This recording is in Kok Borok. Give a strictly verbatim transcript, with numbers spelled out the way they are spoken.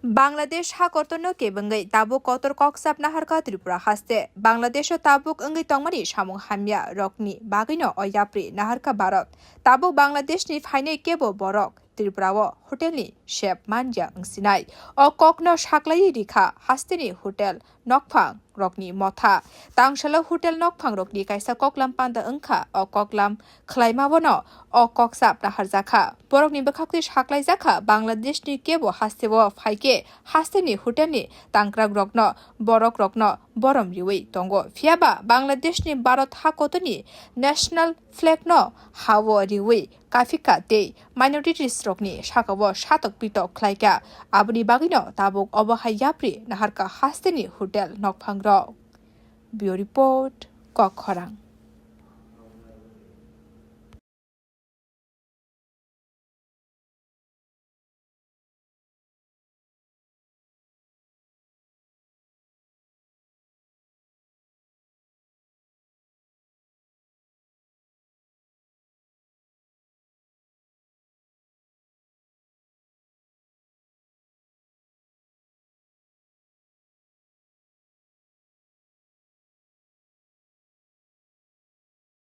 Bangladesh ha kotorno kebengwi tabuk kotor kokchap naharkha Tripura haste. Bangladesho tabuk wngwi tongmani samung hamya rokni bagwino o yapri naharkha Bharat. Tabuk Bangladeshni phainai kebo borok Tripurao hotelni chef manya wngsinai. O kokno saklaiwi rikha hasteni hotel nokphang rokni motha. Tangsalo hotel nokphang rokni kaisa koklam panda wngkha. O koklam khwlaimaono o kokchap naharjakha. Borokni bwkhaktwi saklaijakha Bangladeshni kebo hasteo phaikhe hasteni hotelni tangkrak rokno borok rokno borom riwi tongo. Phiyaba Bangladeshni Bharat ha kotorni national flag no hao riwi kaphikha tei minorities rokni sakao satok pitok khlaikha. Aboni bagwino tabuk obo hai yapri naharkha hasteni hotel nokphangrok. Bureau Report, Kokkhorang.